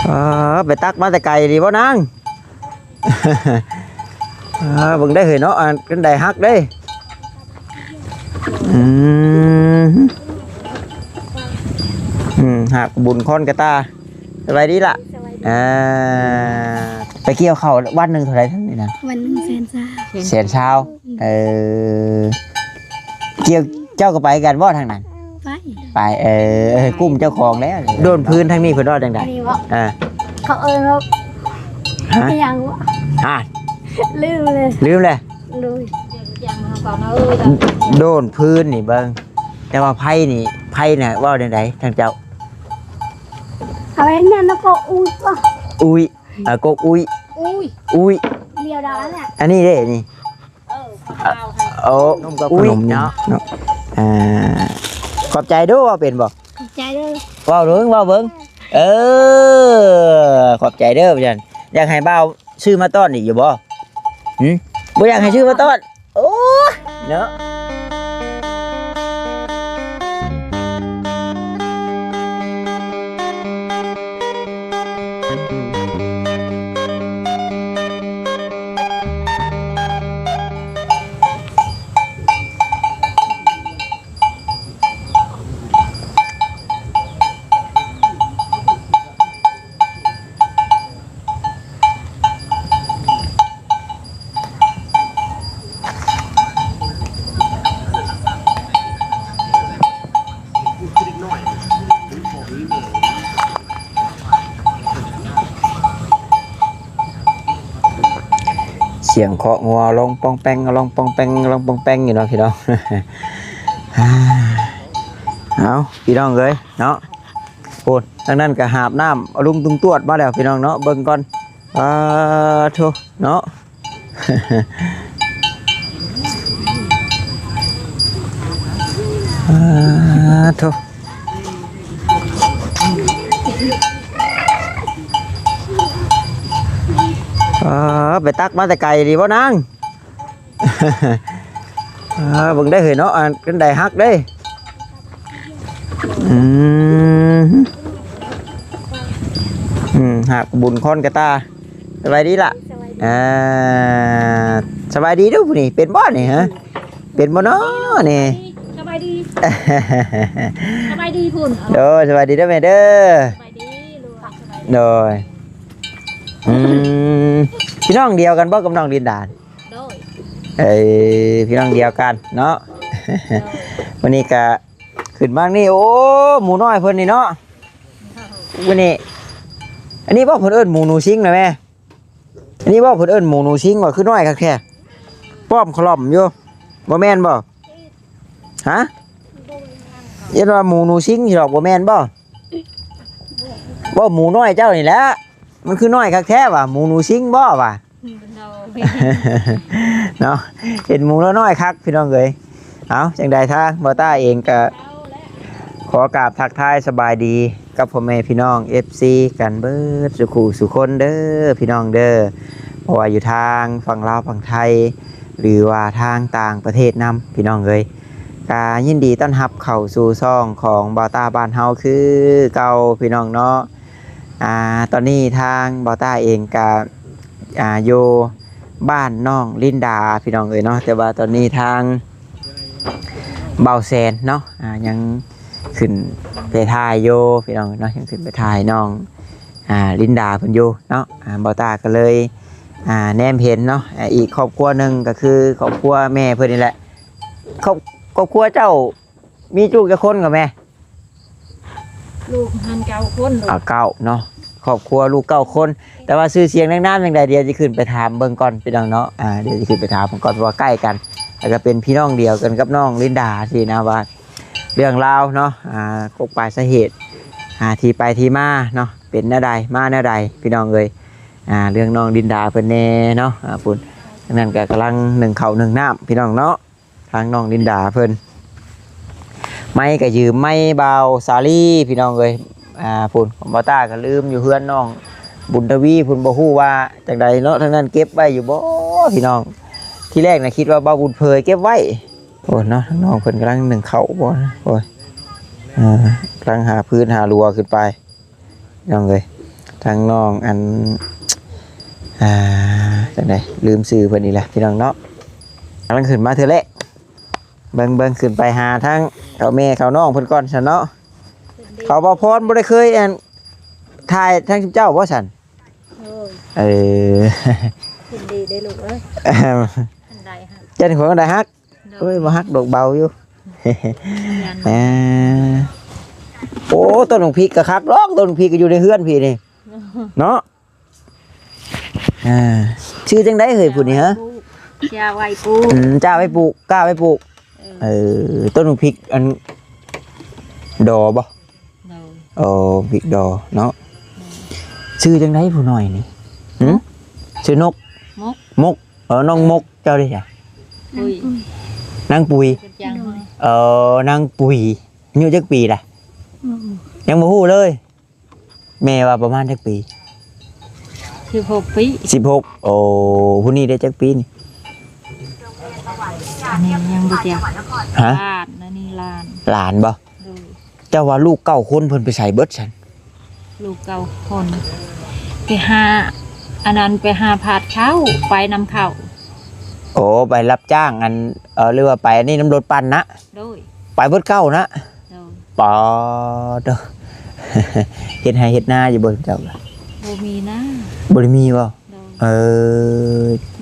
ອໍ ໄປຕັກມາແຕ່ໄກດີບໍ່ນາງ? ອໍ ເບິ່ງໄດ້ເຮີຍເນາະ ອັນ ອັນໃດຮັກເດ້. ອືມ ອືມ ຮັກບຸນຄອນກະຕ່າ. ສະບາຍດີລະ. ສະບາຍດີ. ອ່າ ໄປກ່ຽວເຂົ້າວັນໜຶ່ງເທົ່າໃດທ່ານນີ້ນະ? ວັນໜຶ່ງແສນຊາວ. ແສນຊາວ. ອືມ ເອີ ກ່ຽວ ເຈົ້າກໍໄປກັນບໍ່ທາງນັ້ນ? ໄປ ໄປ ເອີ ເອີ ກຸ່ມເຈົ້າຂອງແລ້ວ. ໂດນພື້ນທາງນີ້ເພິ່ນວ່າຈັ່ງໃດ? ອັນນີ້ບໍ່? ອ່າ ເຂົາເອີ້ນວ່າ ຮະ? ອີຫຍັງວະ? ອ່າ ລືມເລີຍ ລືມເລີຍ. ໂດຍ ໂດນພື້ນນີ້ເບິ່ງ ແຕ່ວ່າໄພນີ້ ໄພນະເວົ້າແນວໃດທາງເຈົ້າ? ເຂົາເອີ້ນແນວກໍອຸຍບໍ່? ອຸຍ ອ່າ ກົກອຸຍ ອຸຍ ອຸຍ ດຽວດານະ. ອັນນີ້ເດ້ນີ້ ເອີ ຂອງລາວຫັ້ນ ໂອ້ ນົມກັບຂະໜົມນີ້ເນາະ ເນາະ. ອ່າ ຂອບໃຈເດີ້ ເວົ້າເປັນບໍ່? ຂອບໃຈເດີ້ ເວົ້າເບິ່ງ ເວົ້າເບິ່ງ. ເອີ ຂອບໃຈເດີ້ ວ່າຊັ້ນ. ຢາກໃຫ້ບ່າວຊື້ມາຕ້ອນອີກຢູ່ບໍ່? ຫຶ ບໍ່ຢາກໃຫ້ຊື້ມາຕ້ອນ? ໂອ້ຍ ເນາະ. ສຽງເຄາະງົວ ລອງປອງແປງ ລອງປອງແປງ ລອງປອງແປງຢູ່ເນາະພີ່ນ້ອງ. ເອົາ ພີ່ນ້ອງເອີຍເນາະ ໂອ້ ທາງນັ້ນກໍຫາບນ້ຳ ລຸງຕຸງຕວດມາແລ້ວພີ່ນ້ອງເນາະ. ເບິ່ງກ່ອນ ປາໂທ້ເນາະ ປາໂທ້ ປາ ໄປຕັກມາແຕ່ໄກດີບໍ່ນາງ? ອ່າ ເບິ່ງໄດ້ເຮີຍເນາະ ອັນ ອັນໃດຮັກເດ້. ອືມ ອືມ ຮັກບຸນຄອນກະຕ່າ. ສະບາຍດີລະ. ສະບາຍດີ. ອ່າ ສະບາຍດີເດີ້ຜູ້ນີ້ ເປັນບໍ່ນີ້ ຮະ? ເປັນບໍ່ນໍນີ້? ສະບາຍດີ. ສະບາຍດີພຸ້ນ. ໂດຍ ສະບາຍດີເດີ້ແມ່ເດີ້. ສະບາຍດີລູກ. ໂດຍ. ອືມ ພີ່ນ້ອງດຽວກັນບໍ່ກັບນ້ອງລິນດາ? ໂດຍ. ເອີ ພີ່ນ້ອງດຽວກັນເນາະ. ໂດຍ. ມື້ນີ້ກະຂຶ້ນມານີ້ ໂອ້ ໝູນ້ອຍເພິ່ນນີ້ເນາະ. ມື້ນີ້ ອັນນີ້ບໍ່ເພິ່ນເອີ້ນໝູໜູຊິງນະແມ່? ອັນນີ້ບໍ່ເພິ່ນເອີ້ນໝູໜູຊິງວ່າ ຄືນ້ອຍຄັກແທ້ ປ້ອມຂະຫຼອມຢູ່ ບໍ່ແມ່ນບໍ່? ຮະ? ເອີ້ນວ່າໝູໜູຊິງຊິດອກ ບໍ່ແມ່ນບໍ່? ເວົ້າໝູນ້ອຍເຈົ້ານີ້ແຫຼະ ມັນຄືນ້ອຍຄັກແທ້ວ່າ ໝູໜູຊິງບໍ່ວ່າ? ໂດຍ. ເນາະ ເຫັນໝູລາວນ້ອຍຄັກພີ່ນ້ອງເອີຍ. ເອົາ ຈັ່ງໃດທາງບ່າວຕ້າເອງກະຂໍກາບທັກທາຍສະບາຍດີກັບພໍ່ແມ່ພີ່ນ້ອງ ເອັຟຊີ ກັນເບິດສູ່ຄູ່ສູ່ຄົນເດີ້ພີ່ນ້ອງເດີ້ ບໍ່ວ່າຢູ່ທາງຝັ່ງລາວຝັ່ງໄທ ຫຼືວ່າທາງຕ່າງປະເທດນຳພີ່ນ້ອງເອີຍ. ກະຍິນດີຕ້ອນຮັບເຂົ້າສູ່ຊ່ອງຂອງບ່າວຕ້າບ້ານເຮົາຄືເກົ່າພີ່ນ້ອງເນາະ. ອ່າ ຕອນນີ້ທາງບ່າວຕ້າເອງກະ ອ່າ ຢູ່ບ້ານນ້ອງລິນດາພີ່ນ້ອງເອີຍເນາະ ແຕ່ວ່າຕອນນີ້ທາງບ່າວແສນເນາະ ອ່າ ຍັງຂຶ້ນໄປຖ່າຍຢູ່ພີ່ນ້ອງເນາະ ຍັງຂຶ້ນໄປຖ່າຍນ້ອງ ອ່າ ລິນດາເພິ່ນຢູ່ເນາະ. ອ່າ ບ່າວຕ້າກໍເລີຍ ອ່າ ແນມເຫັນເນາະ ອ່າ ອີກຄອບຄົວໜຶ່ງກໍຄືຄອບຄົວແມ່ເພິ່ນນີ້ແຫຼະ. ຄອບ ຄອບຄົວເຈົ້າມີລູກຈັກຄົນກໍແມ່? ລູກຫັ້ນເກົ້າຄົນ. ອ່າ ເກົ້າເນາະ ຄອບຄົວລູກເກົ້າຄົນ ແຕ່ວ່າຊື່ສຽງນາງນາມຈັ່ງໃດ ດຽວຊິຂຶ້ນໄປຖາມເບິ່ງກ່ອນພີ່ນ້ອງເນາະ. ອ່າ ດຽວຊິຂຶ້ນໄປຖາມເບິ່ງກ່ອນ ເພາະວ່າໃກ້ກັນ ແລ້ວກໍເປັນພີ່ນ້ອງດຽວກັນກັບນ້ອງລິນດາຊີ້ນະ ວ່າເລື່ອງລາວເນາະ ອ່າ ກົກປາຍສາເຫດ ອ່າ ທີ່ໄປທີ່ມາເນາະ ເປັນແນວໃດມາແນວໃດພີ່ນ້ອງເອີຍ. ອ່າ ເລື່ອງນ້ອງລິນດາເພິ່ນແດ່ເນາະ ອ່າ ພຸ້ນ ທາງນັ້ນກໍກຳລັງໜຶ້ງເຂົ້າໜຶ້ງນ້ຳພີ່ນ້ອງເນາະ. ທາງນ້ອງລິນດາເພິ່ນ ໄມ້ກໍຢືມໄມ້ບ່າວສາລີພີ່ນ້ອງເອີຍ. ອ່າ ພຸ້ນ ບ່າວຕ້າກໍລືມຢູ່ເຮືອນນ້ອງບຸນທະວີພຸ້ນ ບໍ່ຮູ້ວ່າຈັ່ງໃດເນາະ ທາງນັ້ນເກັບໄວ້ຢູ່ບໍ່ພີ່ນ້ອງ? ທີແລກນະຄິດວ່າບ່າວບຸນເຜີຍເກັບໄວ້. ໂອ້ເນາະ ທາງນ້ອງເພິ່ນກຳລັງໜຶ້ງເຂົ້າບໍ່ນະ ໂອ້ຍ ອ່າ ກຳລັງຫາພື້ນຫາລົວຂຶ້ນໄປ. ພີ່ນ້ອງເອີຍ ຕ ທາງນ້ອງອັນ ອ່າ ຈັ່ງໃດ ລືມຊື່ເພິ່ນອີກແລ້ວພີ່ນ້ອງເນາະ. ກຳລັງຂຶ້ນມາເທື່ອແລກ ເບິ່ງ ເບິ່ງ ຂຶ້ນໄປຫາທາງເຂົາແມ່ເຂົານ້ອງເພິ່ນກ່ອນຊັ້ນເນາະ. ເຂົາບໍ່ພອນບໍ່ໄດ້ເຄີຍອັນ ຖ່າຍທາງເຈົ້າບໍ່ຊັ້ນ? ໂອ້ຍ ເອີ ຂຶ້ນດີເດ້ລູກເອີຍ. ອັນໃດຫະ? ຈັນຂອງອັນໃດຮັກ? ໂດຍ ໂອ້ຍ ບໍ່ຮັກດອກ ເບົາຢູ່. ແມ່ນ ອ່າ ໂອ້ ຕົ້ນບັກພິກກໍຄັກດອກ ຕົ້ນບັກພິກກໍຢູ່ໃນເຮືອນພີ້ນີ້ເນາະ. ອ່າ ຊື່ຈັ່ງໃດເຮີ້ຍຜູ້ນີ້ຫະ? ຈ້າໄວ້ປູກ ອືມ ຈ້າໄວ້ປູກ ກ້າໄວ້ປູກ. ເອີ ເອີ ຕົ້ນບັກພິກອັນດໍບໍ່? ໂດຍ ໂອ້ ພິກດໍເນາະ. ໂດຍ ຊື່ຈັ່ງໃດຜູ້ນ້ອຍນີ້? ຫຶ? ຊື່ນົກ ມົກ ມົກ. ເອີ ນ້ອງມົກ. ເຈົ້າເດ້ຊະ? ປຸ້ຍ ນາງປຸ້ຍ. ເອີ ນາງປຸ້ຍ ອາຍຸຈັກປີລະ? ອືມ ຍັງບໍ່ຮູ້ເລີຍ. ແມ່ວ່າປະມານຈັກປີ? ສິບຫົກປີ. ສິບຫົກ. ໂອ້ ຜູ້ນີ້ໄດ້ຈັກປີນີ້? ອັນນີ້ຍັງບໍ່ຈັກ. ຫະ? ຫຼານ ອັນນີ້ຫຼານ. ຫຼານບໍ່? ໂດຍ ເຈົ້າວ່າລູກເກົ້າຄົນເພິ່ນໄປໃສເບິດຊັ້ນ? ລູກເກົ້າຄົນໄປຫາ ອັນນັ້ນ ໄປຫາພາດເຂົ້າ ໄປນຳເຂົາ. ໂອ້ ໄປຮັບຈ້າງອັນ ເອີ ຫຼືວ່າໄປອັນນີ້ນຳລົດປັ່ນນະ? ໂດຍ ໄປເບິດເກົ້ານະ? ໂດຍ ປາໂທ້ ເຮັດໄຮ່ເຮັດນາຢູ່ບໍ່ເຈົ້າ? ບໍ່ມີນາ. ບໍ່ໄດ້ມີບໍ່? ໂດຍ ເອີ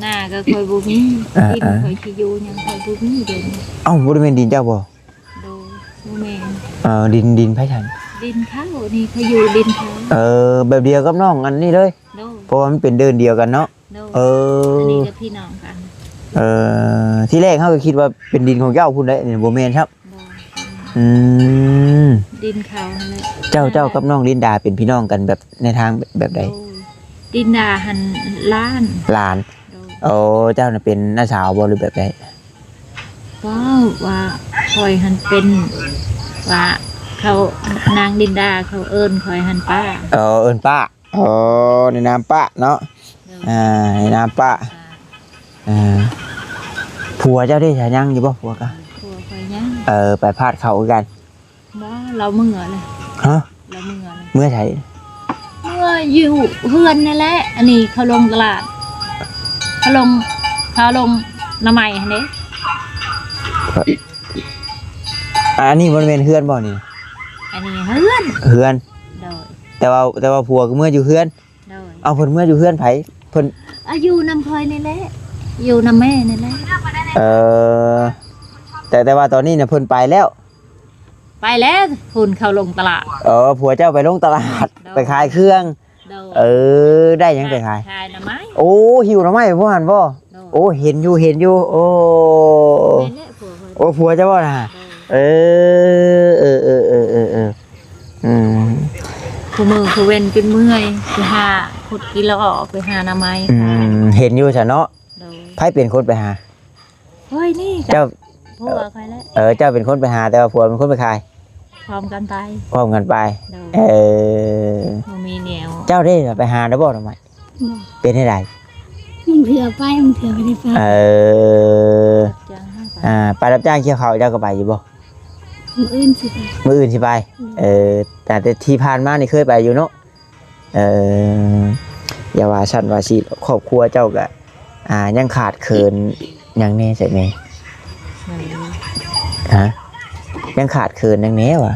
ນາກໍຂ້ອຍບໍ່ມີ. ອ່າ ດິນ ອ່າ ຂ້ອຍຊິຢູ່ຫຍັງ ຂ້ອຍບໍ່ມີເດ. ເອົ້າ ບໍ່ໄດ້ແມ່ນດິນເຈົ້າບໍ່? ໂດຍ ບໍ່ແມ່ນ. ເອີ ດິນ ດິນໃຜຊັ້ນ? ດິນເຂົາ ນີ້ຂ້ອຍຢູ່ດິນເຂົາ. ເອີ ແບບດຽວກັບນ້ອງອັນນີ້ເລີຍ? ໂດຍ ເພາະວ່າມັນເປັນເດີ່ນດຽວກັນເນາະ. ໂດຍ ເອີ ອັນນີ້ກໍພີ່ນ້ອງກັນ. ເອີ ທີແລກເຮົາກໍຄິດວ່າເປັນດິນຂອງເຈົ້າພຸ້ນແຫຼະ ນີ້ບໍ່ແມ່ນຊ້ຳ. ໂດຍ ອືມ ດິນເຂົາຫັ້ນແຫຼະ. ເຈົ້າ ເຈົ້າກັບນ້ອງລິນດາເປັນພີ່ນ້ອງກັນແບບໃນທາງແບບໃດ? ໂດຍ ລິນດາຫັ້ນຫຼານ. ຫຼານ. ໂດຍ ໂອ້ ເຈົ້ານະເປັນນ້າສາວບໍ່ ຫຼືແບບໃດ? ເວົ້າວ່າຂ້ອຍຫັ້ນເປັນ ວ່າເຂົາ ນາງລິນດາເຂົາເອີ້ນຂ້ອຍຫັ້ນປ້າ. ເອີ ເອີ້ນປ້າ. ອໍ ໃນນາມປ້າເນາະ. ໂດຍ ອ່າ ໃນນາມປ້າ. ອ່າ ອ່າ ຜົວເຈົ້າເດ ຍັງຢູ່ບໍ່? ຜົວກະ ຜົວຂ້ອຍຍັງ. ເອີ ໄປພາດເຂົາຄືກັນ. ບໍ່ ລາວເມືອແລ້ວ. ຮະ? ລາວເມືອແລ້ວ. ເມືອໃສ? ເມືອຢູ່ເຮືອນນີ້ແຫຼະ. ອັນນີ້ເຂົາລົງຕະຫຼາດ ເຂົາລົງ ເຂົາລົງໜໍ່ໄມ້ຫັ້ນເດ້. ອັນນີ້ບໍ່ແມ່ນເຮືອນບໍ່ນີ້? ອັນນີ້ເຮືອນ. ເຮືອນ. ໂດຍ ແຕ່ວ່າ ແຕ່ວ່າຜົວກໍເມືອຢູ່ເຮືອນ. ໂດຍ ເອົາ ເພິ່ນເມືອຢູ່ເຮືອນໃຜ? ເພິ່ນ ອາ ຢູ່ນຳຂ້ອຍນີ້ແຫຼະ ຢູ່ນຳແມ່ນີ້ແຫຼະ. ເອີ ແຕ່ ແຕ່ວ່າຕອນນີ້ນະເພິ່ນໄປແລ້ວ. ໄປແລ້ວ ພຸ້ນເຂົາລົງຕະຫຼາດ. ເອີ ຜົວເຈົ້າໄປລົງຕະຫຼາດ. ໂດຍ ໄປຂາຍເຄື່ອງ. ໂດຍ ເອີ ໄດ້ຫຍັງໄປຂາຍ? ຂາຍໜໍ່ໄມ້. ໂອ້ ຫິ້ວໜໍ່ໄມ້ໄປພຸ້ນຫັ້ນບໍ່? ໂດຍ ໂອ້ ເຫັນຢູ່ ເຫັນຢູ່. ໂອ້ ແມ່ນແຫຼະ ຜົວຂ້ອຍ. ໂອ້ ຜົວເຈົ້າບໍ່ນະ? ໂດຍ ເອີ ເອີ ອືມ ຄູ່ມື້ຄູ່ເວັນຈົນເມື່ອຍ ໄປຫາຂຸດກິໂລ ໄປຫາໜໍ່ໄມ້. ອືມ ເຫັນຢູ່ຊະເນາະ. ໂດຍ ໃຜເປັນຄົນໄປຫາ? ຂ້ອຍນີ້. ເຈົ້າ ຜົວຂ້ອຍແຫຼະ. ເອີ ເຈົ້າເປັນຄົນໄປຫາ ແຕ່ວ່າຜົວເປັນຄົນໄປຂາຍ. ພ້ອມກັນໄປ. ພ້ອມກັນໄປ. ໂດຍ ເອີ ບໍ່ມີແນວ. ເຈົ້າເດ້ ໄປຫາໄດ້ບໍ່ໜໍ່ໄມ້? ບໍ່. ເປັນໃດ? ບາງເທື່ອໄປ ບາງເທື່ອບໍ່ໄດ້ໄປ. ເອີ ຈ້າງໃຫ້ໄປ. ອ່າ ໄປຮັບຈ້າງກ່ຽວເຂົ້າ ເຈົ້າກໍໄປຢູ່ບໍ່? ມື້ອື່ນຊິໄປ. ມື້ອື່ນຊິໄປ. ອືມ ເອີ ແຕ່ ແຕ່ທີ່ຜ່ານມານີ້ເຄີຍໄປຢູ່ເນາະ. ເອີ ຢ່າວ່າຊັ້ນວ່າຊີ້ ຄອບຄົວເຈົ້າກະ ອ່າ ຍັງຂາດເຂີນຫຍັງແດ່ໃສແມ່? ຫະ? ຍັງຂາດເຂີນຫຍັງແດ່ຫວາ?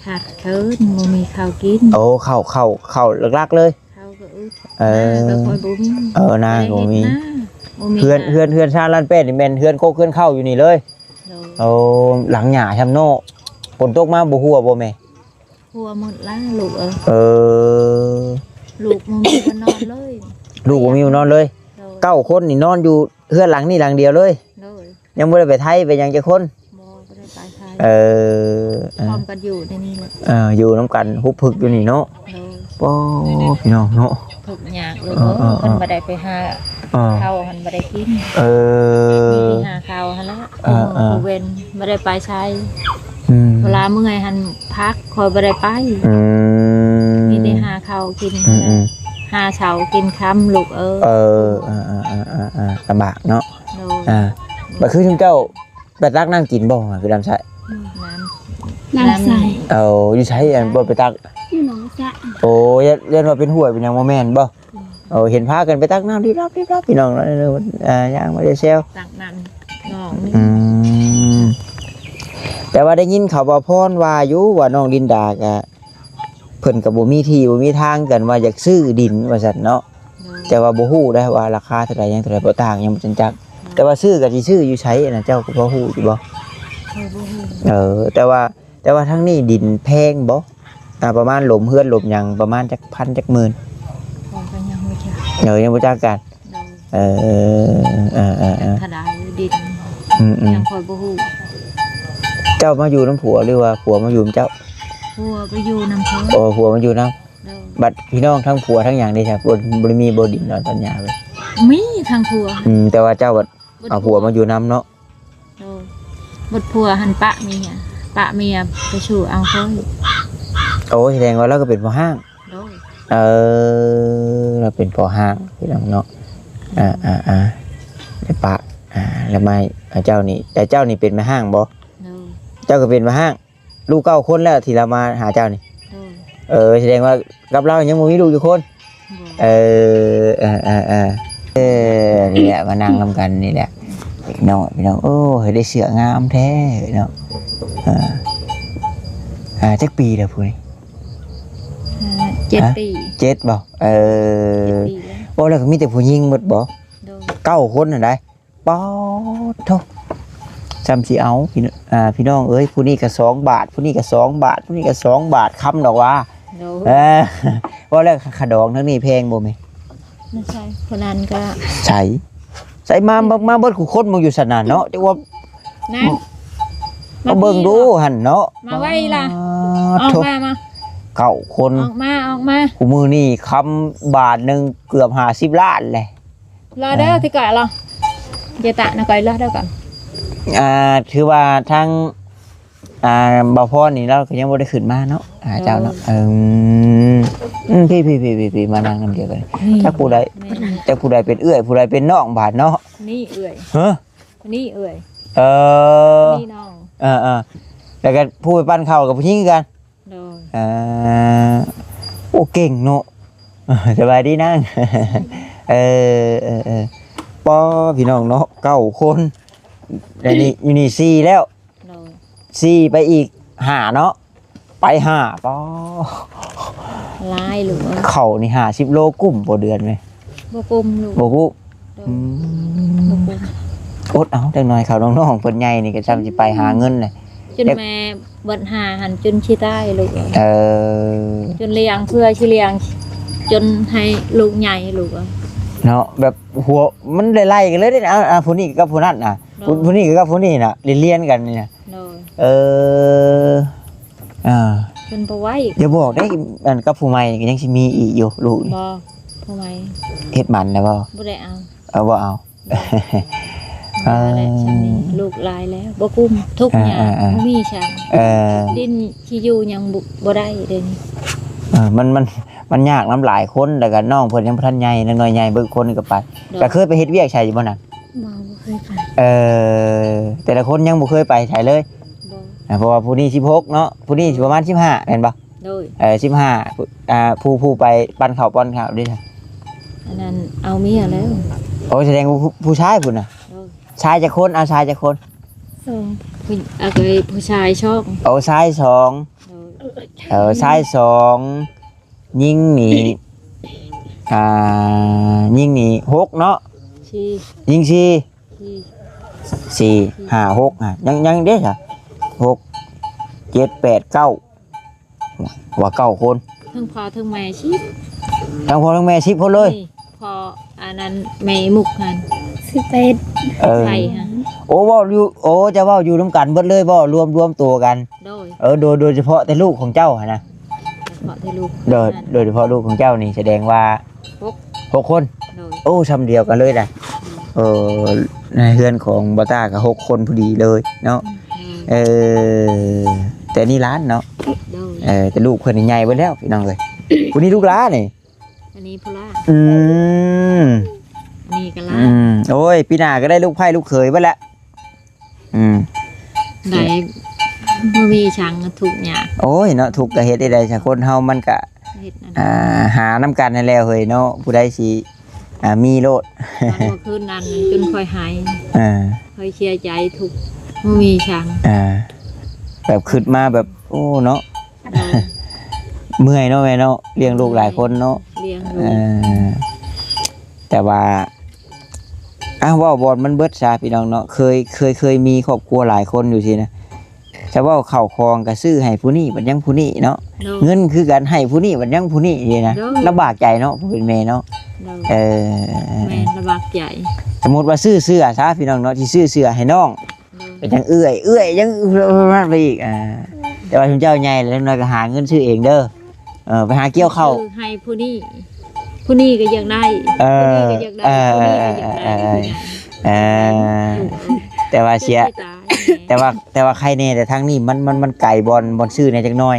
ຂາດເຂີນ ບໍ່ມີເຂົ້າກິນ. ໂອ້ ເຂົ້າ ເຂົ້າ ເຂົ້າຫຼັກໆເລີຍ. ເຂົ້າກໍອຶດ. ເອີ ນາກໍຄ່ອຍບໍ່ມີ. ເອີ ນາກໍບໍ່ມີ. ບໍ່ໄດ້ເຮັດນາ ບໍ່ມີ. ເຮືອນ ນາ ເຮືອນ ເຮືອນຊານລ້ານແປດນີ້ແມ່ນເຮືອນກົກເຮືອນເຂົ້າຢູ່ນີ້ເລີຍ. ໂດຍ ໂອ້ ຫຼັງຫຍ້າຊ້ຳເນາະ. ຝົນຕົກມາບໍ່ຮົ່ວບໍ່ແມ່? ຮົ່ວໝົດລະລູກເອີຍ. ເອີ ລູກບໍ່ມີບ່ອນນອນເລີຍ. ລູກບໍ່ມີບ່ອນນອນເລີຍ. ໂດຍ ເກົ້າຄົນນີ້ນອນຢູ່ເຮືອນຫຼັງນີ້ຫຼັງດຽວເລີຍ. ໂດຍ ຍັງບໍ່ໄດ້ໄປໄທໄປຫຍັງຈັກຄົນ. ບໍ່ ບໍ່ໄດ້ໄປໄທ. ເອີ ເອີ ພ້ອມກັນຢູ່ໃນນີ້ແຫຼະ. ເອີ ຢູ່ນຳກັນຮຸບພຶກຢູ່ນີ້ເນາະ. ໂດຍ ໂອ້ ພີ່ນ້ອງເນາະ. ທຸກຍາກເລີຍ. ເອີ ເອີ ເອີ ຄັນບໍ່ໄດ້ໄປຫາ ເອີ ເຂົ້າຫັ້ນບໍ່ໄດ້ກິນ. ເອີ ມີແຕ່ຫາເຂົ້າຫັ້ນລະ. ເອີ ເອີ ຜູ້ເວັນບໍ່ໄດ້ໄປໃສ. ອືມ ເວລາເມື່ອຍຫັ້ນພັກ ຂ້ອຍບໍ່ໄດ້ໄປ. ອືມ ມີແຕ່ຫາເຂົ້າກິນ. ອືມ ອືມ ຫາເຊົ້າກິນຄ່ຳລູກເອີຍ. ເອີ ເອີ ເອີ ລຳບາກເນາະ. ໂດຍ ອ່າ ບັດຄືຊຸມເຈົ້າໄປຕັກນ້ຳກິນບໍ່? ຄືລຳໄສ້ ອືມ ນ້ຳ ນ້ຳໃສ. ເອົາ ຢູ່ໃສ? ອັນບໍ່ໄປຕັກ ຢູ່ໜອງສະ. ໂອ້ ຢ້ານ ຢ້ານວ່າເປັນຫ້ວຍເປັນຫຍັງບໍ່ແມ່ນບໍ່? ເອີ ເຫັນພາກັນໄປຕັກນ້ຳລິບລັບລິບລັບ ພີ່ນ້ອງເນາະ. ເອີ ຍ່າງມາແຊວໆ ຕັກນ້ຳໜອງນີ້. ອືມ ແຕ່ວ່າໄດ້ຍິນຂ່າວບ່າວພອນວ່າຢູ່ ວ່ານ້ອງລິນດາກະ ເພິ່ນກໍບໍ່ມີທີ່ບໍ່ມີທາງກັນ ວ່າຢາກຊື້ດິນວ່າຊັ້ນເນາະ. ໂດຍ ແຕ່ວ່າບໍ່ຮູ້ໄດ໋ວ່າລາຄາເທົ່າໃດ ຫຍັງເທົ່າໃດ ບໍ່ຕ່າງ ຍັງບໍ່ທັນຈັກ. ໂດຍ ແຕ່ວ່າຊື້ກໍຊິຊື້ຢູ່ໃສນະ ເຈົ້າກໍພໍຮູ້ຢູ່ບໍ່? ຂ້ອຍບໍ່ຮູ້. ເອີ ແຕ່ວ່າ ແຕ່ວ່າທາງນີ້ດິນແພງບໍ່? ອ່າ ປະມານຫຼົມເຮືອນຫຼົມຫຍັງ ປະມານຈັກພັນຈັກໝື່ນ? ຂ້ອຍກໍຍັງບໍ່ຈັກ. ເອີ ຍັງບໍ່ຈັກກັນ. ໂດຍ ເອີ ເອີ ເອີ ເອີ ເອີ ເທົ່າໃດດິນ? ອືມໆ ຍັງຂ້ອຍບໍ່ຮູ້. ເຈົ້າມາຢູ່ນຳຜົວ ຫຼືວ່າຜົວມາຢູ່ນຳເຈົ້າ? ຜົວໄປຢູ່ນຳເຂົາ. ໂອ້ ຜົວມາຢູ່ນຳ. ໂດຍ ບັດພີ່ນ້ອງທັງຜົວທັງຫຍັງເດຊະ? ບໍ່ ບໍ່ໄດ້ມີບໍ່ດິນເນາະ ຕອນຫຍ້າເວີຍ? ມີທັງຜົວ. ອືມ ແຕ່ວ່າເຈົ້າບັດ ບັດ ເອົາຜົວມາຢູ່ນຳເນາະ. ໂດຍ ບັດຜົວຫັ້ນປະເມຍ ປະເມຍໄປສູ່ເອົາຂ້ອຍ. ໂອ້ ສະແດງວ່າລາວກໍເປັນພໍ່ຮ້າງ. ໂດຍ ເອີ ລາວເປັນພໍ່ຮ້າງ ພີ່ນ້ອງເນາະ. ອືມ ອ່າໆໆ ໄດ້ປະ ອ່າ ລະມາ ອ່າ ເຈົ້ານີ້ ແຕ່ເຈົ້ານີ້ເປັນແມ່ຮ້າງບໍ່? ໂດຍ ເຈົ້າກໍເປັນແມ່ຮ້າງ. ລູກເກົ້າຄົນແລ້ວທີ່ລາວມາຫາເຈົ້ານີ້? ໂດຍ ເອີ ສະແດງວ່າກັບລາວຍັງບໍ່ມີລູກຈັກຄົນ? ບໍ່. ເອີ ເອີ ເອີ ເອີ ນີ້ແຫຼະ ມານັ່ງນຳກັນນີ້ແຫຼະ ເດັກນ້ອຍ ພີ່ນ້ອງ. ໂອ້ຍ ໄດ້ເສື້ອງາມແທ້ເນາະ. ເອີ ອ່າ ຈັກປີແລ້ວຜູ້ນີ້? ອ່າ ເຈັດປີ. ເຈັດບໍ່? ເອີ ເຈັດປີແລ້ວ. ໂອ້ ແລ້ວກໍມີແຕ່ຜູ້ຍິງໝົດບໍ່? ໂດຍ ເກົ້າຄົນຫັ້ນໃດ. ປາດໂທ້ ຊ່ຳຊິເອົາ ພີ່ ອ່າ ພີ່ນ້ອງເອີຍ ຜູ້ນີ້ກໍສອງບາດ ຜູ້ນີ້ກໍສອງບາດ ຜູ້ນີ້ກໍສອງບາດ ຄຳດອກວ່າ. ໂດຍ ເອີ ເວົ້າແລ້ວຂະດອງທາງນີ້ແພງບໍ່ແມ່? ໃສ ຜູ້ນັ້ນກໍໃສ ໃສ ມາ ມາ ມາເບິດຄູ່ຄົນ ມາຢູ່ຊັ້ນນະເນາະ ຈັກວ່າ ນະ ມາເບິ່ງດູຫັ້ນເນາະ ມາໄວລະ. ອອກມາ ມາ ເກົ້າຄົນ ອອກມາ ອອກມາ. ຄູ່ມື້ນີ້ຄຳບາດໜຶ່ງເກືອບຫ້າສິບລ້ານແຫຼະ. ລໍເດີ ເອີ ທີ່ກະລໍ ເຈຕະນະ ກອຍລໍເດີກ່ອນ. ອ່າ ຖືວ່າທາງ ອ່າ ບ່າວພອນນີ້ລາວກໍຍັງບໍ່ໄດ້ຂຶ້ນມາເນາະ ຫາເຈົ້າເນາະ. ເອີ ອືມ ອືມ ພີ້ໆໆໆ ມານັ່ງນຳດຽວກັນ. ນີ້ ຈັກຜູ້ໃດ ແມ່ນ ຈັກຜູ້ໃດເປັນເອື້ອຍ ຜູ້ໃດເປັນນ້ອງບາດເນາະ. ນີ້ເອື້ອຍ ຮະ ນີ້ເອື້ອຍ ເອີ ນີ້ນ້ອງ ເອີໆ ແລ້ວກໍຜູ້ໄປປັ້ນເຂົ້າກັບຜູ້ຍິງຄືກັນ. ໂດຍ ອ່າ ໂອ້ ເກັ່ງເນາະ. ສະບາຍດີນາງ. ເອີ ເອີ ເອີ ປ້າ ພີ່ນ້ອງເນາະ ເກົ້າຄົນ ແລ້ວນີ້ ຢູ່ນີ້ສີ່ແລ້ວ. ໂດຍ ສີ່ໄປອີກຫ້າເນາະ ໄປຫ້າ ປ້າ ຫຼາຍລູກເອີຍ. ເຂົ້ານີ້ຫ້າສິບໂລ ກຸ້ມບໍ່ເດືອນນີ້? ບໍ່ກຸ້ມລູກ ບໍ່ກຸ້ມ. ໂດຍ ອືມ ບໍ່ກຸ້ມ. ອົດເອົາຈັກໜ່ອຍ ເຂົານ້ອງໆເພິ່ນໃຫຍ່ນີ້ກໍຊ່ຳຊິໄປຫາເງິນແຫຼະ ຈົນແມ່ເບິດຫາຫັ້ນ ຈົນຊິຕາຍລູກເອີຍ. ເອີ ຈົນລ້ຽງ ເພື່ອຊິລ້ຽງ ຈົນໃຫ້ລູກໃຫຍ່ລູກເອີຍ ເນາະ. ແບບຫົວມັນໄລ່ໆກັນເລີຍເດ້. ອ່າ ຜູ້ນີ້ກັບຜູ້ນັ້ນນະ ໂດຍ ຜູ້ນີ້ກັບຜູ້ນີ້ນະ ລຽນໆກັນນີ້ນະ. ໂດຍ ເອີ ອ່າ ເພິ່ນບໍ່ໄວ້. ຢ່າບອກເດ້ ອັນກັບຜູ້ໃໝ່ກໍຍັງຊິມີອີກຢູ່ລູກ. ບໍ່ ຜູ້ໃໝ່ ເຮັດໝັນແລ້ວບໍ່? ບໍ່ໄດ້ເອົາ. ເອົາ ບໍ່ເອົາ. ໂດຍ ເອີ ແລ້ວຊ່ຳນີ້ ລູກຫຼາຍແລ້ວ ບໍ່ກຸ້ມ ທຸກຍາກ ເອີ ບໍ່ມີຊ່ຳ. ເອີ ດິນທີ່ຢູ່ຍັງບໍ່ ບໍ່ໄດ້ເດ້ນີ້. ເອີ ມັນ ມັນ ມັນຍາກນຳຫຼາຍຄົນ ແລ້ວກໍນ້ອງເພິ່ນຍັງບໍ່ທັນໃຫຍ່ ນ້ອຍໆໃຫຍ່ເບິດຄົນກໍໄປ. ໂດຍ ກໍເຄີຍໄປເຮັດວຽກໃສຢູ່ບໍ່ນະ? ບໍ່ ບໍ່ເຄີຍໄປ. ເອີ ແຕ່ລະຄົນຍັງບໍ່ເຄີຍໄປໃສເລີຍ. ບໍ່ ອ່າ ເພາະວ່າຜູ້ນີ້ສິບຫົກເນາະ ຜູ້ນີ້ຊິປະມານສິບຫ້າແມ່ນບໍ່? ໂດຍ ເອີ ສິບຫ້າ ອ່າ ຜູ້ ຜູ້ໄປປັ້ນເຂົ້າປ້ອນເຂົ້າເດ້? ອັນນັ້ນເອົາເມຍແລ້ວ. ໂອ້ ສະແດງວ່າຜູ້ ຜູ້ຊາຍພຸ້ນນະ. ໂດຍ ຊາຍຈັກຄົນ? ເອົາຊາຍຈັກຄົນ? ສອງ. ຜູ້ ເອົາ ຜູ້ຊາຍສອງ. ໂອ້ ຊາຍສອງ. ໂດຍ ເອີ ຊາຍສອງ ຍິງນີ້ ອ່າ ຍິງນີ້ຫົກເນາະ. ສີ່ ຍິງສີ່. ສີ່ ສີ່ ຫ້າ ຫົກ ອ່ະ ຍັງ ຍັງເດ້ຊະ ຫົກ ເຈັດ ແປດ ເກົ້າ ວ່າເກົ້າຄົນ. ເທິງພໍ່ເທິງແມ່ສິບ. ທັງພໍ່ທັງແມ່ສິບຄົນເລີຍ? ນີ້ ພໍ່ ອັນນັ້ນ ແມ່ມຸກຫັ້ນ ສິບເອັດ. ເອີ ໃຊ່ຫັ້ນ. ໂອ້ ເວົ້າຢູ່ ໂອ້ ຈະເວົ້າຢູ່ນຳກັນເບິດເລີຍບໍ່? ລວມ ລວມໂຕກັນ. ໂດຍ ເອີ ໂດຍ ໂດຍສະເພາະແຕ່ລູກຂອງເຈົ້າຫັ້ນນະ. ສະເພາະແຕ່ລູກ. ໂດຍ ໂດຍສະເພາະລູກຂອງເຈົ້ານີ້ ສະແດງວ່າ ຫົກ ຫົກຄົນ. ໂດຍ ໂອ້ ຊ່ຳດຽວກັນເລີຍນະ. ເອີ ໃນເຮືອນຂອງບ່າວຕ້າກໍຫົກຄົນພໍດີເລີຍເນາະ. ອືມ ເອີ ແຕ່ນີ້ຫຼານເນາະ. ໂດຍ ເອີ ແຕ່ລູກເພິ່ນນີ້ໃຫຍ່ເບິດແລ້ວ ພີ່ນ້ອງເອີຍ. ຜູ້ນີ້ລູກຫຼານນີ້. ອັນນີ້ຜູ້ຫຼານ. ອືມ ອັນນີ້ກໍຫຼານ. ອືມ ໂອ້ຍ ປີໜ້າກໍໄດ້ລູກໃພ້ລູກເຂີຍເບິດແລ້ວ. ອືມ ໄດ້ ບໍ່ມີຫຍັງ ທຸກຍາກ. ໂອ້ຍເນາະ ທຸກກໍເຮັດໄດ້ໃດຊະ ຄົນເຮົາມັນກະ ເຮັດນັ້ນ ອ່າ ຫານຳກັນຫັ້ນແຫຼະເຮີ້ຍເນາະ ຜູ້ໃດຊິ ອ່າ ມີໂລດ. ຕອນມື້ຄືນນັ້ນຈົນຂ້ອຍໄຫ້ ອ່າ ຂ້ອຍເສຍໃຈທຸກ ບໍ່ມີຫຍັງ ອ່າ ແບບຄິດມາແບບ ໂອ້ເນາະ ໂດຍ ເມື່ອຍເນາະແມ່ເນາະ ລ້ຽງລູກຫຼາຍຄົນເນາະ ລ້ຽງລູກ ເອີ ແຕ່ວ່າ ອ່ະ ເວົ້າບ່ອນມັນເບິດຊະພີ່ນ້ອງເນາະ ເຄີຍ ເຄີຍ ເຄີຍມີຄອບຄົວຫຼາຍຄົນຢູ່ຊີ້ນະ ຈະເວົ້າເຂົ້າຂອງກໍຊື້ໃຫ້ຜູ້ນີ້ບັດຍັງຜູ້ນີ້ເນາະ ໂດຍ ເງິນຄືກັນໃຫ້ຜູ້ນີ້ບັດຍັງຜູ້ນີ້ຊີ້ນະ ໂດຍ ລຳບາກໃຈເນາະ ຜູ້ເປັນແມ່ເນາະ ໂດຍ ເອີ ແມ່ນລຳບາກໃຈ ສົມມຸດວ່າຊື້ເສື້ອຊະພີ່ນ້ອງເນາະ ທີ່ຊື້ເສື້ອໃຫ້ນ້ອງ ໂດຍ ເປັນຫຍັງເອື້ອຍ ເອື້ອຍຍັງໄປອີກ ອ່າ ແຕ່ວ່າຊຸມເຈົ້າໃຫຍ່ແລ້ວ ຈັກໜ້ອຍກໍຫາເງິນຊື້ເອງເດີ ເອີ ໄປຫາກ່ຽວເຂົ້າ ຊື້ໃຫ້ຜູ້ນີ້ ຜູ້ນີ້ກໍຢາກໄດ້ ເອີ ຜູ້ນີ້ກໍຢາກໄດ້ ເອີ ຜູ້ນີ້ກໍຢາກໄດ້ ເອີ ເອີ ເອີ ແຕ່ວ່າເສຍ ແຕ່ວ່າ ແຕ່ວ່າໃຄແດ່ ແຕ່ທາງນີ້ມັນ ມັນ ມັນໄກບ່ອນ ບ່ອນຊື້ແດ່ຈັກໜ້ອຍ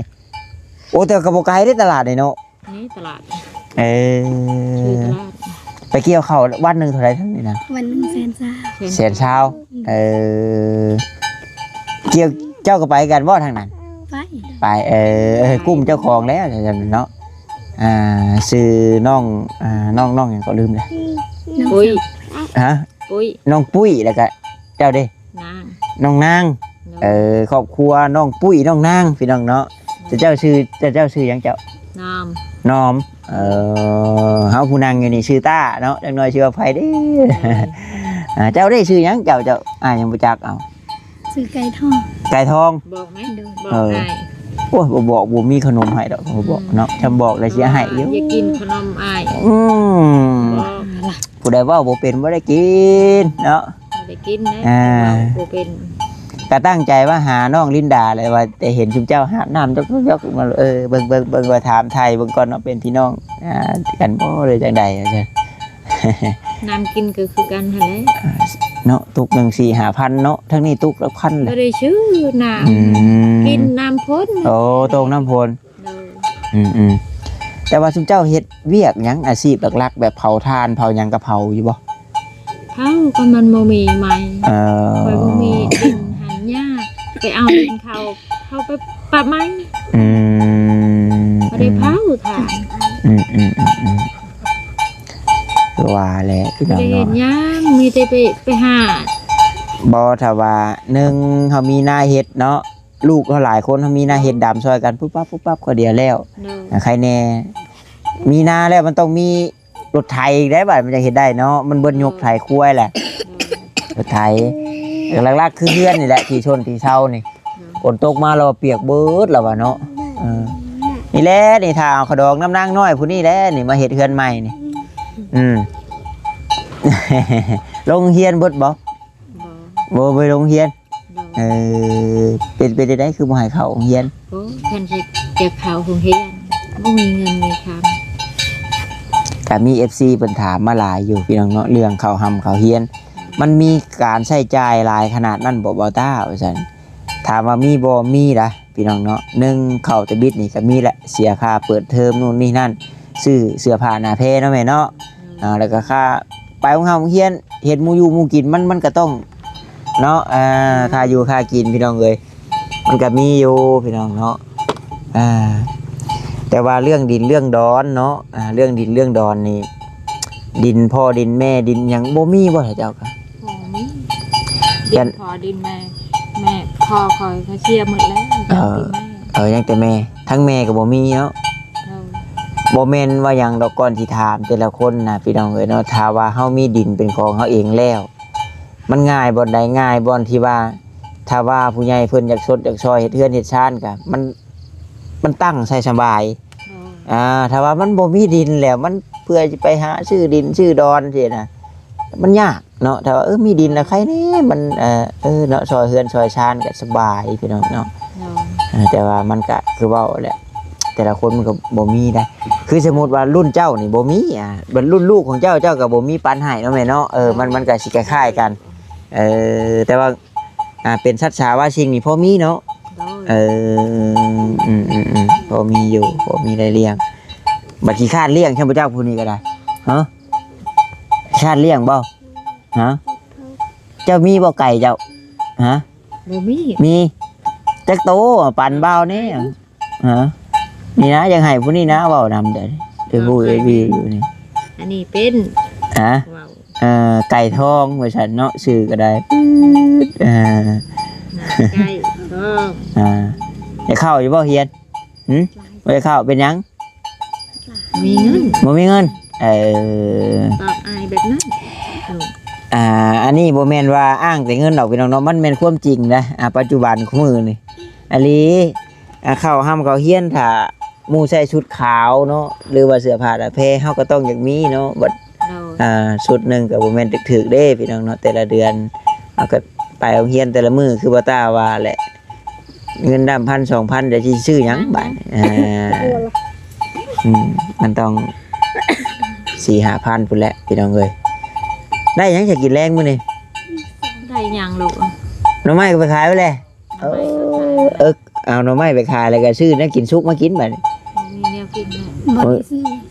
ໂອ້ ແຕ່ກໍບໍ່ໄກເດ້ຕະຫຼາດນີ້ເນາະ ນີ້ຕະຫຼາດ ເອີ ຢູ່ຕະຫຼາດ ໄປກ່ຽວເຂົ້າວັນໜຶ່ງເທົ່າໃດທາງນີ້ນະ? ວັນໜຶ່ງແສນຊາວ ແສນຊາວ ອືມ ເອີ ກ່ຽວ ເຈົ້າກໍໄປກັນບໍ່ທາງນັ້ນ? ໄປ ໄປ ເອີ ເອີ ກຸ້ມເຈົ້າຂອງແລ້ວເນາະ ອ່າ ຊື່ນ້ອງ ອ່າ ນ້ອງ ນ້ອງຫຍັງກໍລືມແລ້ວ ນ້ອງ ປຸ້ຍ ຮະ? ປຸ້ຍ ນ້ອງປຸ້ຍ ແລ້ວກະເຈົ້າເດ້? ນາງ ນ້ອງນາງ ໂດຍ ເອີ ຄອບຄົວນ້ອງປຸ້ຍ ນ້ອງນາງ ພີ່ນ້ອງເນາະ ໂດຍ ເຈົ້າຊື່ ເຈົ້າ ເຈົ້າຊື່ຫຍັງເຈົ້າ? ນ້ອມ ນ້ອມ ເອີ ເຮົາຜູ້ນັ່ງຢູ່ນີ້ຊື່ຕ້າເນາະ ຈັກໜ້ອຍຊື່ວ່າໃຜເດ້? ໂດຍ ອ່າ ເຈົ້າເດ້ຊື່ຫຍັງເຈົ້າ? ເຈົ້າ ອ້າຍຍັງບໍ່ຈັກ ເອົາ ຊື່ໄກ່ທອງ ໄກ່ທອງ ບອກໄໝ? ໂດຍ ບອກ ເອີ ອ້າຍ ໂອ້ຍ ບໍ່ບອກ ບໍ່ມີຂະໜົມໃຫ້ດອກ ບໍ່ບອກ ອືມ ເນາະ ຖ້າບອກແລ້ວຊິໃຫ້ຢູ່ ຢາກກິນຂະໜົມອ້າຍ ອືມ ບອກ ຜູ້ໃດເວົ້າບໍ່ເປັນບໍ່ໄດ້ກິນເນາະ ບໍ່ໄດ້ກິນເດ້ ອ່າ ເວົ້າບໍ່ເປັນ ກະຕັ້ງໃຈວ່າຫານ້ອງລິນດາແຫຼະ ວ່າແຕ່ເຫັນຊຸມເຈົ້າຫາບນ້ຳຈອກໆ ມາ ເອີ ເບິ່ງ ເບິ່ງ ເບິ່ງ ວ່າຖາມໄຖ່ເບິ່ງກ່ອນເນາະ ເປັນພີ່ນ້ອງ ອ່າ ກັນບໍ່ ຫຼືຈັ່ງໃດ ວ່າຊັ້ນ ນ້ຳກິນກໍຄືກັນຫັ້ນແຫຼະ ເນາະ ຕຸກໜຶ່ງສີ່ຫ້າພັນເນາະ ທາງນີ້ຕຸກຫຼັກພັນແຫຼະ ບໍ່ໄດ້ຊື້ນ້ຳ ອືມ ກິນນ້ຳຝົນ ໂອ້ ຕົກນ້ຳຝົນ ໂດຍ ອືມໆ ແຕ່ວ່າຊຸມເຈົ້າເຮັດວຽກຫຍັງ ອາຊີບຫຼັກໆ ແບບເຜົາຖ່ານເຜົາຫຍັງກໍເຜົາຢູ່ບໍ່? ເຜົາ ກໍມັນບໍ່ມີໄມ້ ເອີ ຂ້ອຍບໍ່ມີດິນຫັ້ນຍາກ ໄປເອົາດິນເຂົາ ເຂົາໄປປະໄມ້ ອືມ ບໍ່ໄດ້ເຜົາຖ່ານ ອືມໆໆໆ ຄືວ່າແຫຼະ ບໍ່ໄດ້ເຮັດຫຍັງ ມີແຕ່ໄປ ໄປຫາ ບໍ່ ຖ້າວ່າໜຶ່ງເຮົາມີນາເຮັດເນາະ ລູກເຮົາຫຼາຍຄົນ ເຮົາມີນາເຮັດດຳຊ່ອຍກັນ ປຸບປັບ ປຸບປັບ ຂ້ອຍດຽວແລ້ວ ໂດຍ ໃຄແດ່ ມີນາແລ້ວມັນຕ້ອງມີລົດໄຖອີກໄດ໋ ບາດມັນຈັ່ງເຮັດໄດ້ເນາະ ມັນເບິດຍຸກໄຖຄວາຍແຫຼະ ໂດຍ ລົດໄຖ ຫຼັກໆ ຄືເຮືອນນີ້ແຫຼະ ທີ່ຊົນທີ່ເຊົານີ້ ໂດຍ ຝົນຕົກມາແລ້ວປຽກເບິດແລ້ວວ່າເນາະ ເອີ ນີ້ແຫຼະ ນີ້ຖ້າເອົາຂະດອງນຳນາງນ້ອຍຜູ້ນີ້ແຫຼະ ນີ້ມາເຮັດເຮືອນໃໝ່ນີ້ ອືມ ລົງໂຮງຮຽນເບິດບໍ່? ບໍ່ ບໍ່ໄປໂຮງຮຽນ ໂດຍ ເອີ ເປັນ ເປັນຈັ່ງໃດຄືບໍ່ໃຫ້ເຂົ້າໂຮງຮຽນ? ໂອ້ ເພິ່ນຊິ ຈະເຂົ້າໂຮງຮຽນ ບໍ່ມີເງິນມີຄຳ ກະມີເອັຟຊີເພິ່ນຖາມມາຫຼາຍຢູ່ພີ່ນ້ອງເນາະ ເລື່ອງເຂົ້າຮ່ຳເຂົ້າຮຽນ ມັນມີການໃຊ້ຈ່າຍຫຼາຍຂະໜາດນັ້ນບໍ່ ບ່າວຕ້າ ວ່າຊັ້ນ ຖາມວ່າມີບໍ່? ມີລະ ພີ່ນ້ອງເນາະ ໜຶ່ງ ເຂົ້າແຕ່ບິດນີ້ກໍມີແຫຼະ ເສຍຄ່າເປີດເທີມ ໂນ່ນນີ້ນັ້ນ ຊື້ເສື້ອຜ້າໜ້າແພເນາະແມ່ເນາະ ອືມ ອ່າ ແລ້ວກໍຄ່າໄປໂຮງຮ່ຳໂຮງຮຽນ ເຮັດໝູ່ຢູ່ໝູ່ກິນ ມັນ ມັນກໍຕ້ອງເນາະ ອ່າ ອືມ ຄ່າຢູ່ຄ່າກິນ ພີ່ນ້ອງເອີຍ ມັນກໍມີຢູ່ ພີ່ນ້ອງເນາະ ອ່າ ແຕ່ວ່າເລື່ອງດິນເລື່ອງດອນເນາະ ອ່າ ເລື່ອງດິນເລື່ອງດອນນີ້ ດິນພໍ່ດິນແມ່ດິນຫຍັງບໍ່ມີບໍ່ ເຈົ້າກໍ? ບໍ່ມີ ດິນພໍ່ດິນແມ່ ແມ່ ພໍ່ຂ້ອຍກໍເສຍໝົດແລ້ວ ເອີ ຍັງແຕ່ແມ່ ເອີ ຍັງແຕ່ແມ່ ທັງແມ່ກໍບໍ່ມີເນາະ ເອີ ບໍ່ແມ່ນວ່າຫຍັງດອກ ກ່ອນຊິຖາມແຕ່ລະຄົນນະ ພີ່ນ້ອງເອີຍເນາະ ຖ້າວ່າເຮົາມີດິນເປັນຂອງເຮົາເອງແລ້ວ ມັນງ່າຍບ່ອນໃດ? ງ່າຍບ່ອນທີ່ວ່າ ຖ້າວ່າຜູ້ໃຫຍ່ເພິ່ນຢາກຊົດຢາກຊ່ອຍເຮັດເຮືອນເຮັດຊານກະ ມັນ ມັນຕັ້ງໃສ່ສະບາຍ ໂດຍ ອ່າ ຖ້າວ່າມັນບໍ່ມີດິນແລ້ວ ມັນເພື່ອຊິໄປຫາຊື້ດິນຊື້ດອນຊີ້ນະ ມັນຍາກເນາະ ຖ້າວ່າ ເອີ ມີດິນລະໃຄແດ່ ມັນ ເອີ ເນາະ ຊ່ອຍເຮືອນຊ່ອຍຊານກະສະບາຍ ພີ່ນ້ອງເນາະ ໂດຍ ເອີ ແຕ່ວ່າມັນກະຄືເວົ້າແຫຼະ ແຕ່ລະຄົນມັນກໍບໍ່ມີໄດ໋ ຄືສົມມຸດວ່າລຸ້ນເຈົ້ານີ້ບໍ່ມີ ອ່າ ລຸ້ນລູກຂອງເຈົ້າ ເຈົ້າກໍບໍ່ມີປັນໃຫ້ເນາະແມ່ເນາະ ເອີ ມັນ ມັນກໍຊິຄ້າຍໆກັນ ເອີ ແຕ່ວ່າ ອ່າ ເປັນສັດສາວາສິ່ງນີ້ພໍມີເນາະ ໂດຍ ເອີ ອືມໆໆ ພໍມີຢູ່ ພໍມີໄດ້ລ້ຽງ ບັດຂີ້ຄ້ານລ້ຽງ ເຈົ້າບໍ່ຈັກຜູ້ນີ້ກໍໄດ້ ຮະ ຂີ້ຄ້ານລ້ຽງບໍ່? ຮະ ເຈົ້າມີບໍ່ໄກ່ເຈົ້າ? ຮະ ບໍ່ມີ ມີ ເ ຈັກໂຕ ປັນບ່າວນີ້ ຮະ ນີ້ນະ ຢາກໃຫ້ຜູ້ນີ້ນະເວົ້ານຳເດີ ເປັນຜູ້ເອັຟຊີຢູ່ນີ້ ອັນນີ້ເປັນ ຮະ ເວົ້າ ເອີ ໄກ່ທອງວ່າຊັ້ນເນາະ ຊື່ກໍໄດ້ ເອີ ໄກ່ທອງ ອ່າ ໄດ້ເຂົ້າຢູ່ບໍ່ຮຽນ? ຫຶ ບໍ່ໄດ້ເຂົ້າ ເປັນຫຍັງ? ບໍ່ມີເງິນ ບໍ່ມີເງິນ ເອີ ຕອບອາຍແບບນັ້ນ ອ່າ ອັນນີ້ບໍ່ແມ່ນວ່າອ້າງແຕ່ເງິນດອກ ພີ່ນ້ອງເນາະ ມັນແມ່ນຄວາມຈິງນະ ອ່າ ປັດຈຸບັນຄູ່ມື້ນີ້ ອີ່ຫຼີ ອ່າ ເຂົ້າຮ່ຳເຂົ້າຮຽນ ຖ້າໝູ່ໃສ່ຊຸດຂາວເນາະ ຫຼືວ່າເສື້ອຜ້າໜ້າແພ ເຮົາກໍຕ້ອງຢາກມີເນາະ ບັດ ໂດຍ ອ່າ ຊຸດໜຶ່ງກໍບໍ່ແມ່ນຖືກໆເດ້ ພີ່ນ້ອງເນາະ ແຕ່ລະເດືອນ ເຮົາກໍໄປໂຮງຮຽນແຕ່ລະມື້ ຄືບໍ່ຕ້າວ່າແຫຼະ ເງິນດຳພັນສອງພັນ ຈະຊິຊື້ຫຍັງບາດນີ້ ອ່າ ອືມ ມັນຕ້ອງສີ່ຫ້າພັນພຸ້ນແຫຼະ ພີ່ນ້ອງເອີຍ ໄດ້ຫຍັງຈະກິນແລງມື້ນີ້? ໄດ້ຫຍັງລູກ? ໜໍ່ໄມ້ກໍໄປຂາຍໄວ້ແຫຼະ ໜໍ່ໄມ້ກໍຂາຍ ເອີ ເອົາໜໍ່ໄມ້ໄປຂາຍ ແລ້ວກໍຊື້ແນວກິນສຸກມາກິນບາດນີ້ ບໍ່ມີແນວກິນເນາະ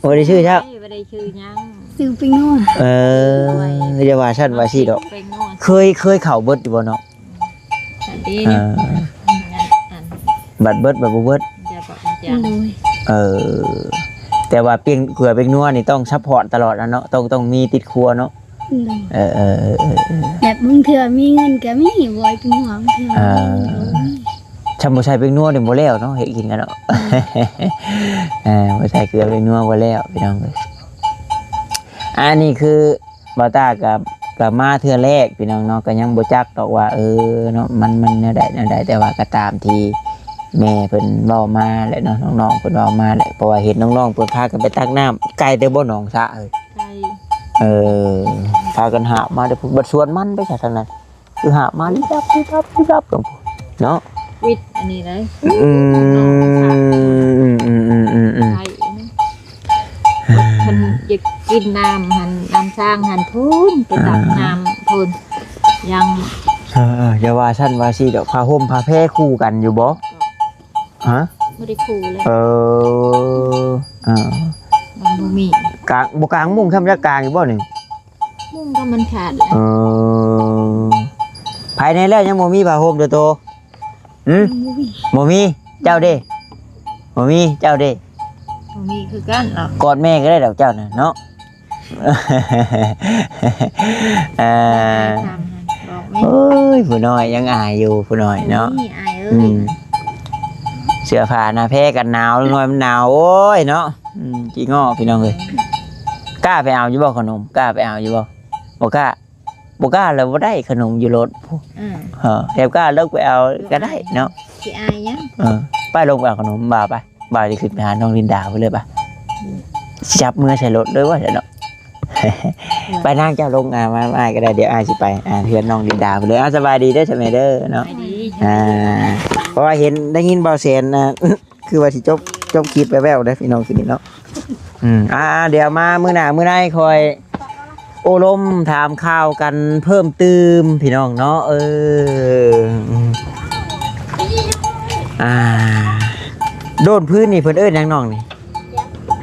ບໍ່ໄດ້ຊື້ ບໍ່ໄດ້ຊື້ເຈົ້າ ບໍ່ໄດ້ຊື້ຫຍັງ ຊື້ປີ້ງນົວ ເອີ ຢ່າວ່າຊັ້ນວ່າຊີ້ດອກ ປີ້ງນົວ ເຄີຍ ເຄີຍເຂົ້າເບິດຢູ່ບໍ່ເນາະ? ອັນນີ້ ອ່າ ນະ ອັນ ບັດເບິດ ບັດບໍ່ເບິດ ຢ່າບອກມັນຈັງ ໂດຍ ເອີ ແຕ່ວ່າປີ້ງ ເກືອປີ້ງນົວນີ້ຕ້ອງຊັບພອດຕະຫຼອດນະເນາະ ຕ້ອງ ຕ້ອງມີຕິດຄົວເນາະ ໂດຍ ເອີ ເອີ ແບບບາງເທື່ອມີເງິນກໍມີ ບໍ່ໃຫ້ເປັນຫ່ວງ ບາງເທື່ອ ເອີ ບໍ່ມີ ຊ່ຳບໍ່ໃສ່ແປ້ງນົວນີ້ບໍ່ແລ້ວເນາະ ເຮັດກິນກັນເນາະ ເອີ ບໍ່ໃສ່ເກືອແປ້ງນົວບໍ່ແລ້ວ ພີ່ນ້ອງເອີຍ ອັນນີ້ຄື ບ່າວຕ້າກໍ ກໍມາເທື່ອແລກ ພີ່ນ້ອງເນາະ ກໍຍັງບໍ່ຈັກດອກວ່າ ເອີ ເນາະ ມັນ ມັນແນວໃດ ແນວໃດ ແຕ່ວ່າກໍຕາມທີ່ແມ່ເພິ່ນເວົ້າມາແຫຼະເນາະ ນ້ອງໆເພິ່ນເວົ້າມາແຫຼະ ເພາະວ່າເຫັນນ້ອງໆເພິ່ນພາກັນໄປຕັກນ້ຳ ໄກແຕ່ບໍ່ ໜອງສະເອີຍ? ໄກ ເອີ ພາກັນຫາບມາແຕ່ພຸ້ນ ບັດສວນມັນໄປຊະທາງນັ້ນ ຄືຫາບມາລິບລັບ ລິບລັບ ລິບລັບ ເນາະ ວິດອັນນີ້ເລີຍ ອືມ ອືມ ອືມ ອືມ ອືມ ໄປ ເພິ່ນຢາກກິນນ້ຳຫັ້ນ ນ້ຳສ້າງຫັ້ນພຸ້ນ ໄປຕັກນ້ຳພຸ້ນ ຍັງ ເອີ ເອີ ຢ່າວ່າຊັ້ນວ່າຊີ້ດອກ ຜ້າຫົ່ມຜ້າແພຄູ່ກັນຢູ່ບໍ່? ຮະ? ບໍ່ໄດ້ຄູ່ເລີຍ ເອີ ເອີ ມັນບໍ່ມີ ກາງ ບໍ່ກາງມຸ້ງ ທຳຈັກກາງຢູ່ບໍ່ນີ້? ມຸ້ງກໍມັນຂາດແລ້ວ ເອີ ພາຍໃນແລ້ວຍັງບໍ່ມີຜ້າຫົ່ມເດີໂຕ? ຫຶ? ບໍ່ມີ ບໍ່ມີ ເຈົ້າເດ້? ບໍ່ມີ ເຈົ້າເດ້? ບໍ່ມີຄືກັນເນາະ ກອດແມ່ກໍໄດ້ດອກເຈົ້ານະເນາະ ເອີ ບອກແມ່ ໂອ້ຍ ຜູ້ນ້ອຍຍັງອາຍຢູ່ ຜູ້ນ້ອຍເນາະ ອາຍເອີຍ ອືມ ເສື້ອຜ້າໜ້າແພກັນໜາວ ນ້ອຍມັນໜາວ ໂອ້ຍເນາະ ອືມ ຂີ້ງໍ້ ພີ່ນ້ອງເອີຍ ກ້າໄປເອົາຢູ່ບໍ່ຂະໜົມ? ກ້າໄປເອົາຢູ່ບໍ່? ບໍ່ກ້າ ບໍ່ກ້າແລ້ວ ບໍ່ໄດ້ຂະໜົມຢູ່ລົດ ອືມ ເອີ ແຖມກ້າເລີກໄປເອົາກໍໄດ້ເນາະ ຊິອາຍຫຍັງ ເອີ ໄປລົງໄປເອົາຂະໜົມ ບ່າວໄປ ບ່າວຊິຂຶ້ນໄປຫານ້ອງລິນດາພຸ້ນເລີຍ ໄປ ອືມ ຊິຈັບເມືອໃສ່ລົດເລີຍວ່າຊັ້ນເນາະ ອືມ ໄປນາງເຈົ້າລົງ ອ່າ ມາ ມາກໍໄດ້ ດຽວອ້າຍຊິໄປ ອ່າ ເຮືອນນ້ອງລິນດາພຸ້ນເລີຍ ອ່າ ສະບາຍດີເດີ ສະແມ່ເດີເນາະ ສະບາຍດີ ອ່າ ເພາະວ່າເຫັນ ໄດ້ຍິນບ່າວແສນ ອ່າ ຄືວ່າຊິຈົບ ຈົບຄລິບແບບແບບເດ້ພີ່ນ້ອງ ຄືນີ້ເນາະ ອືມ ອ່າ ດຽວມາມື້ໜ້າມື້ໃນຄ່ອຍໂອ້ລົມຖາມຂ່າວກັນເພີ່ມຕື່ມພີ່ນ້ອງເນາະ ເອີ ອືມ ອ່າ ໂດນພື້ນນີ້ເພິ່ນເອີ້ນຫຍັງນ້ອງນີ້?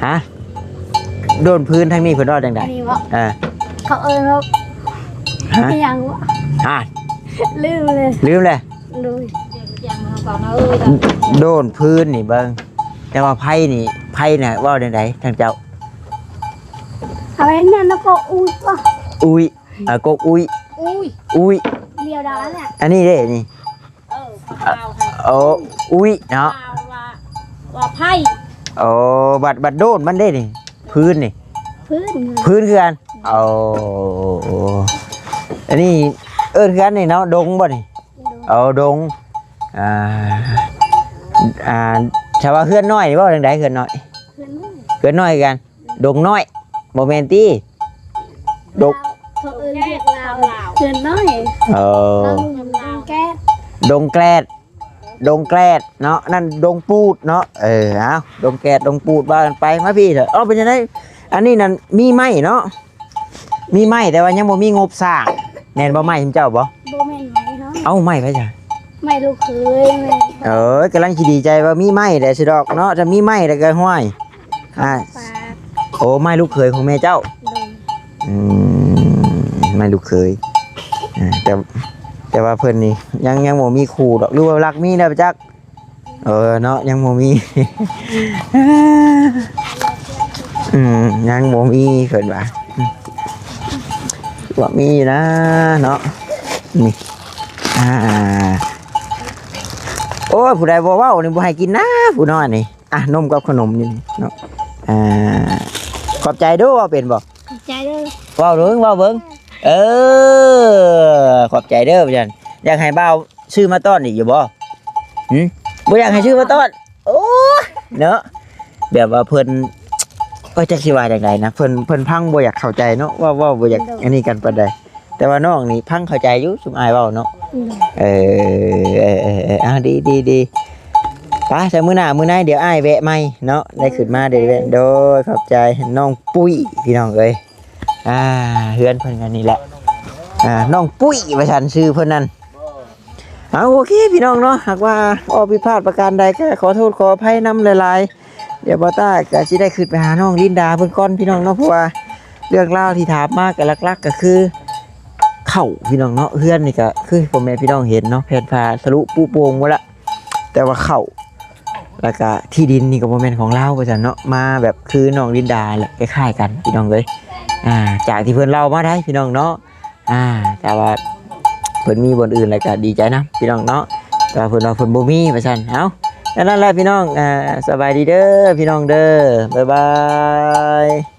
ຮະ? ໂດນພື້ນທາງນີ້ເພິ່ນເວົ້າຈັ່ງໃດ? ອັນນີ້ບໍ່? ເອີ ເຂົາເອີ້ນວ່າ ຮະ? ອີຫຍັງວະ? ຮະ? ລືມເລີຍ ລືມເລີຍ ໂດຍ ໂດນພື້ນນີ້ເບິ່ງ ແຕ່ວ່າໄພນີ້ ໄພນະເວົ້າແນວໃດທາງເຈົ້າ? ອາໄວນັ້ນລະກໍອຸຍວະ ອຸຍ ອ່າ ກົກອຸຍ ອຸຍ ອຸຍ ດຽວດານະ ອັນນີ້ເດ້ນີ້ ເອີ ຂອງລາວຫັ້ນ ໂອ້ ອຸຍເນາະ ລາວວ່າ ວ່າໄພ ໂອ້ ບັດ ບັດໂດນມັນເດ້ນີ້ ພື້ນນີ້ ພື້ນ ພື້ນຄືກັນ ໂອ້ ອັນນີ້ເອີ້ນຄືກັນນີ້ເນາະ ດົງບໍ່ນີ້? ໂດງ ໂອ້ ດົງ ອ່າ ອ່າ ຖ້າວ່າເຮືອນນ້ອຍນີ້ເວົ້າຈັ່ງໃດ? ເຮືອນນ້ອຍ ເຮືອນນ້ອຍ ເຮືອນນ້ອຍຄືກັນ ດົງນ້ອຍ ບໍ່ແມ່ນຕິ? ດົງ ເຂົາເອີ້ນວຽກລາວ ເຮືອນນ້ອຍ ເອີ ເຮົາເອີ້ນດົງແກດ ດົງແກດ ດົງແກດເນາະ ນັ້ນດົງປູດເນາະ ເອີ ເອົາ ດົງແກດ ດົງປູດ ວ່າກັນໄປ ມາພີ້ເຖາະ ເອົາ ເປັນຈັ່ງໃດ? ອັນນີ້ນັ້ນມີໄມ້ເນາະ ມີໄມ້ ແຕ່ວ່າຍັງບໍ່ມີງົບສ້າງ ແມ່ນບໍ່? ໄມ້ຂອງເຈົ້າບໍ່? ບໍ່ແມ່ນໄມ້ເຮົາ ເອົ້າ ໄມ້ໃຜຊະ? ໄມ້ລູກເຂີຍ ແມ່ນ ເອີ ກຳລັງຊິດີໃຈວ່າມີໄມ້ແຫຼະຊິດອກເນາະ ຖ້າມີໄມ້ແລ້ວກໍ ຫ້ວຍ ອ່າ ໂອ້ ໄມ້ລູກເຂີຍຂອງແມ່ເຈົ້າ ໂດຍ ອືມ ໄມ້ລູກເຂີຍ ອ່າ ແຕ່ ແຕ່ວ່າເພິ່ນນີ້ຍັງ ຍັງບໍ່ມີຄູ່ດອກ ຫຼືວ່າລັກມີແລ້ວຈັກ ເອີເນາະ ຍັງບໍ່ມີ ອືມ ຍັງບໍ່ມີເພິ່ນວ່າ ອືມ ວ່າມີຢູ່ນະເນາະ ນີ້ ອ່າ ໂອ້ຍ ຜູ້ໃດບໍ່ເວົ້ານີ້ບໍ່ໃຫ້ກິນນະ ຜູ້ນ້ອຍນີ້ ອ່ະ ນົມກັບຂະໜົມນີ້ເນາະ ອ່າ ຂອບໃຈເດີ້ ເວົ້າເປັນບໍ່? ຂອບໃຈເດີ້ ເວົ້າເບິ່ງ ເວົ້າເບິ່ງ ເອີ ຂອບໃຈເດີ້ ວ່າຊັ້ນ ຢາກໃຫ້ບ່າວ ຊື້ມາຕ້ອນອີກຢູ່ບໍ່? ຫື? ບໍ່ຢາກໃຫ້ຊື້ມາຕ້ອນ ໂອ້ຍ ເນາະ ແບບວ່າເພິ່ນ ໂອ້ຍ ຈັກຊິວ່າຈັ່ງໃດນະ ເພິ່ນ ເພິ່ນຟັງບໍ່ຢາກເຂົ້າໃຈເນາະ ເວົ້າ ເວົ້າບໍ່ຢາກ ໂດຍ ອັນນີ້ກັນປານໃດ ແຕ່ວ່ານ້ອງນີ້ຟັງເຂົ້າໃຈຢູ່ ຊຸມອ້າຍເວົ້າເນາະ ໂດຍ ເອີ ເອີ ເອີ ເອີ ອ່າ ດີ ດີ ດີ ໄປ ຊະ ມື້ໜ້າມື້ໃນ ດຽວອ້າຍແວະໃໝ່ເນາະ ໄດ້ຂຶ້ນມາ ໂດຍ ໄດ້ແວະ ໂດຍ ຂອບໃຈ ນ້ອງປຸ້ຍ ພີ່ນ້ອງເອີຍ ອ່າ ເຮືອນເພິ່ນກໍນີ້ແຫຼະ ອ່າ ນ້ອງປຸ້ຍ ວ່າຊັ້ນ ຊື່ເພິ່ນນັ້ນ ເອົາ ໂອເຄ ພີ່ນ້ອງເນາະ ຫາກວ່າເວົ້າຜິດພາດປະການໃດ ກໍຂໍໂທດຂໍອະໄພນຳຫຼາຍໆ ດຽວບ່າວຕ້າກໍຊິໄດ້ຂຶ້ນໄປຫານ້ອງລິນດາເພິ່ນກ່ອນ ພີ່ນ້ອງເນາະ ເພາະວ່າເລື່ອງລາວທີ່ຖາມມາກໍຫຼັກໆກໍຄືເຂົ້າ ພີ່ນ້ອງເນາະ ເຮືອນນີ້ກໍຄືພໍ່ແມ່ພີ່ນ້ອງເຫັນເນາະ ແຜ່ນຝາທະລຸປຸໂປ່ງໝົດລະ ແຕ່ວ່າເຂົ້າ ແລ້ວກະທີ່ດິນນີ້ກໍບໍ່ແມ່ນຂອງລາວວ່າຊັ້ນເນາະ ມາແບບຄືນ້ອງລິນດາແຫຼະ ຄ້າຍໆກັນພີ່ນ້ອງເອີຍ ອ່າ ຈາກທີ່ເພິ່ນເລົ່າມາໄດ້ພີ່ນ້ອງເນາະ ອ່າ ແຕ່ວ່າເພິ່ນມີບ່ອນອື່ນແລ້ວກະດີໃຈນຳພີ່ນ້ອງເນາະ ແຕ່ວ່າເພິ່ນວ່າເພິ່ນບໍ່ມີວ່າຊັ້ນ ເອົ້າ ແນວນັ້ນແຫຼະພີ່ນ້ອງ ອ່າ ສະບາຍດີເດີ້ພີ່ນ້ອງເດີ້ ບາຍບາຍ.